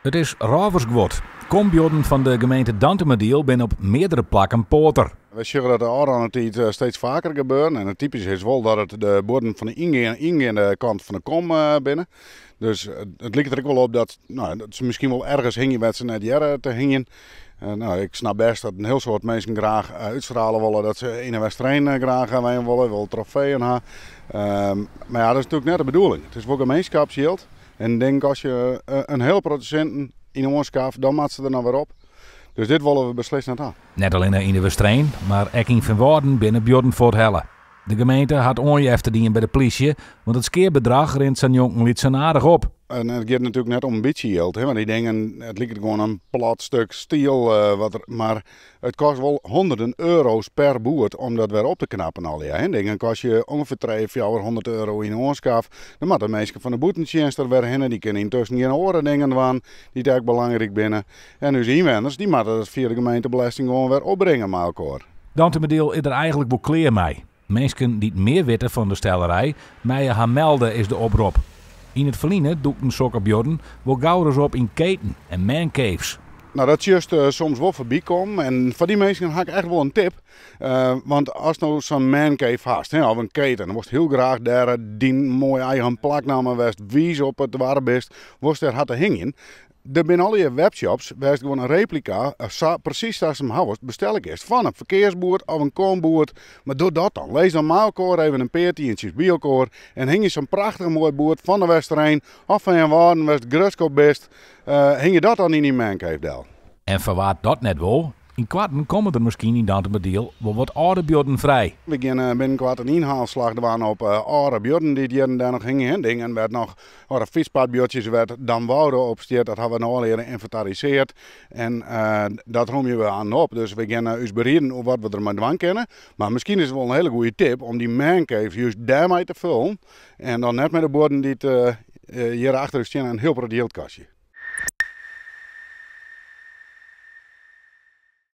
It is rôversguod. Kombuorden fan de gemeente Dantumadiel binne op meardere plakken poater. Wy sjogge dat de ôfrûne tiid steeds faker gebeuren en it typyske is wol dat it de buorden fan de yngeande kant fan de kom binne. Dus it liket der ek wol op dat, no, dat se miskien wol ergens hingje wêr't se net hearre te hingjen. No, ik snap bêst dat in hiel soad minsken graach útstrale wolle dat se yn 'e Westereen graach wenje wolle, wolle trofeeën ha. Mar ja, dat is natuerlik net de bedoeling. It is wol gemeenskapsjild. En ik denk as je in hiel protte sinten yn oanskaft, dan moatte se der noch wer op. Dus dit wolle we beslist net ha. Net allinne yn de Westereen, mar ek yn Feanwâlden binne buorden fuorthelle. De gemeente hat oanjefte dien by de plysje, want it skeabedrach rint sa njonkenlytsen aardich op. En it giet natuerlik net om in bytsje jild, want dy dingen, it liket gewoan in plat stuk stiel, wat der, mar it kostet wol honderden euro's per boerd om dat wer op te knappen allegear. Hè. Dingen kostje ûngefear trije, fjouwerhûndert euro yn oanskaf. Dan moatte minsken fan de bûtentsjinst der wer hinne, dy kinne yntusken gjin oare dingen dwaan dy't ek belangryk binne. En ús ynwenners, dy moatte dat fia de gemeentebelesting gewoan wer opbringe mei elkoar. Dantumadiel is der eigenlik wol klear mei. Minsken dy't mear witte fan de stellerij, meie har melde, is de oprop. Yn it ferline dûkten sokke buorden wol gauris op yn keten en mancaves. No, dat sjochst soms wol foarby kommen en foar dy minsken ha ik echt wol in tip. Want ast no sa'n mancave hast, hè, of in keten, dan wolst hiel graach dêr dyn moaie eigen plaknamme wêr'tst wiis op it doarp bist, wolst dêr ha te hingjen. Der binne allegear webshops wêr'tst gewoan in replika, sa presys sa'tst him ha wolst, bestelle kinst fan in ferkearsboerd of in komboerd. Mar doch dat dan. Lizz dan mei elkoar even in pear tientsjes by elkoar en hingje sa'n prachtich moai boerd fan de Westereen of fan Feanwâlden wêr'tst grutsk op bist, hingje dat dan yn dyn mancave del. En foar wa't dat net wol, ynkoarten komme der miskien yn Dantumadiel wol wat âlde buorden frij. We gean binnenkoart in ynhaalslach dwaan op âlde buorden dy't hjir en dêr noch hingje. Dingen wêr't noch âlde fytspaadbuordsjes wêr't Damwoude op stiet, dat hawwe we no allegear ynventariseard en dat romje we aan op. Dus we gean ús berieden oer wat we der mei dwaan kinne. Mar miskien is it wol in hiele goede tip om dy mancave just dêrmei te fullen en dan net mei de buorden dy't hjir achter ús stean en in hiel protte jild kostje.